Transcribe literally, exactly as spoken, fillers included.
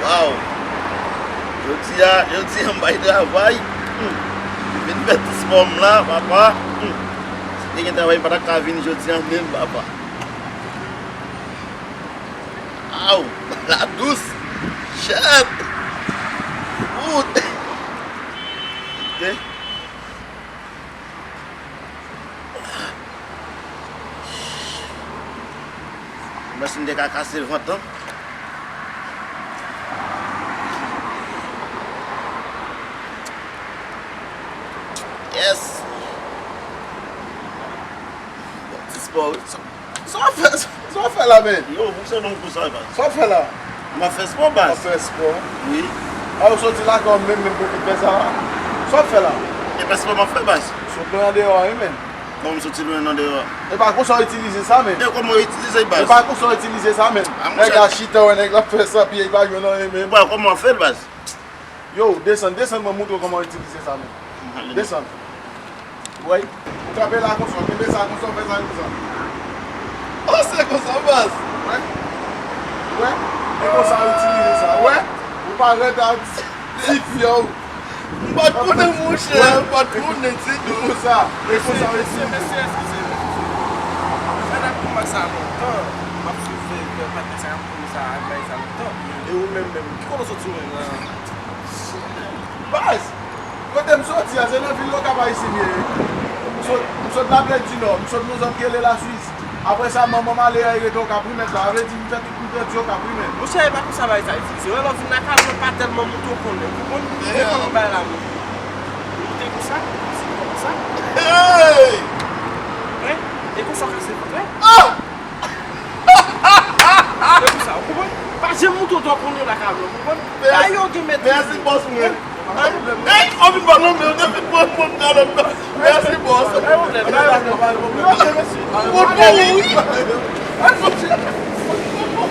Aw. Jodi a, jodi a m bay travay. Hmm. M vin fè ti spò m la, papa. Hmm. Si te gen travay, m pa ta ka vin jodi a menm, papa. Aw, la dous. Chat. Wout. Ok. Mwen si m te ka kase vant lan. Yes. Bon, ti spò, wi. Sa w ap fè, sa w ap fè la, men? Yo, fonksyonè m konsa, baz. Sa w ap fè la? M ap fè spò, baz. W ap fè spò? Wi. A, ou soti lakay w menm, menm pou vin fè sa la? Sa w ap fè la? E pa spò m ap fè, baz. Sot lwen andeyò a, wi, men. Kòman m soti lwen andeyò a? E pa konsa w itilize sa, men. E kòman w itilize, baz? E pa konsa w itilize sa, men. A, monchè. Nèg la chita, wè nèg la ap fè sa, pye, li pa jwenn anyen, men. Bon, kòman w ap fè l, baz? Yo, desann, desann, mwen montre w kòman w itilize sa, men. Desann. Wè, ou kanpe la konsa, w kenbe sa konsa, w fè sa konsa. Oh, se konsa, baz. Wè, wè, e konsa w itilize sa, wè. Ou pa rete ak ti fi yo. M pa t konnen, monchè, m pa t konnen ditou. E konsa, e konsa w itilize. Mesye, mesye, eskize m, eskize m. Mwen ap konn sa lontan. M ap swiv patnè sa, m ap konn sa, ak bagay sa lontan. E ou menm menm, ki kote w soti menm nan? Baz! Kote m soti a, se nan vil Lokap Ayisyen m ye. M sot, m sot Laplèn di Nò, m sot yon zòn ki rele Laswis. Apre sa, manman m ale a, li rete Okap Rimèt la. Sa vle di, m fè tout, m grandi Okap Rimèt. Monchè, e pa konsa bagay sa itilize. Wè, lè w vin lakay mwen, pa tèlman moute w konnen. Ou konprann? Ou te konn bagay la, mwen. Ou te konsa, se konsa. Hey! Wi, e konsa w kase vant, wi. Ah! Se pou sa, ou konprann? Pa janm montre w twò konnen lakay ou, ou konprann? Bay yo gen mèt. Mèsi, bòs mwen. Ey, anpil pa non, men ou te fin pran pran talè m nan. Mèsi, bòs. Pa gen pwoblèm, pa gen pwoblèm. Ou bon, wi.